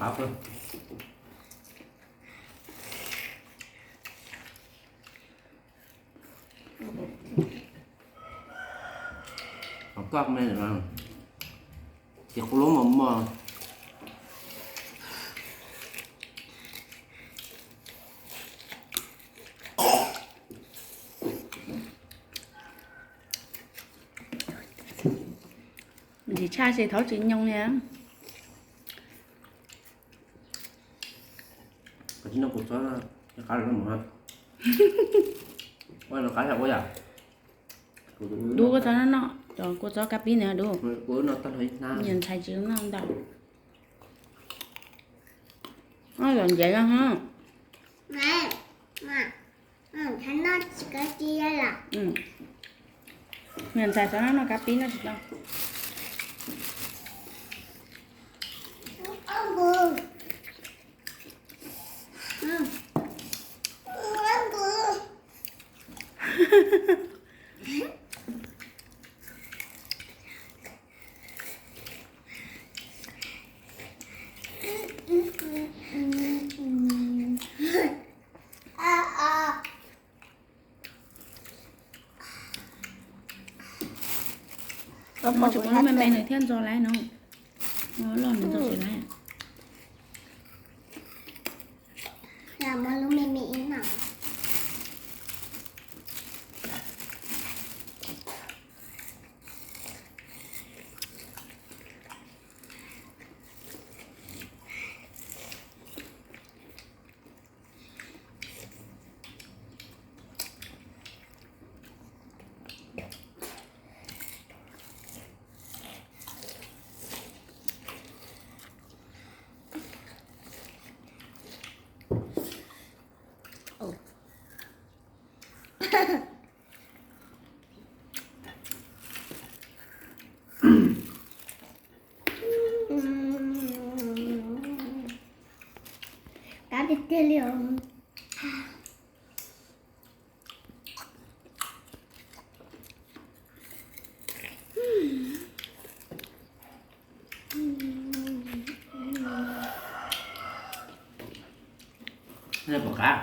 Av, koj me, ces qub lub mos mos. Ntxim tshaj ces thaub tsis nyoo li. Koj tsis noj kua txob qab los mus, ua los qab yam ua yam. Dub kua txob noj noj, cov kua txob kab pib ntawd dub. Nyias ntxhais tsis noj ntau. Noj los ncev los ho. Nyias ntxhais txhob noj noj kab pib noj tsis tau. Muab tsis muab lub me me nws thiaj ntxo lawm no. Loj nws ntxo tsis lawm. Muab lub me me ib no. Qab tiag tiag li os. Puas qab?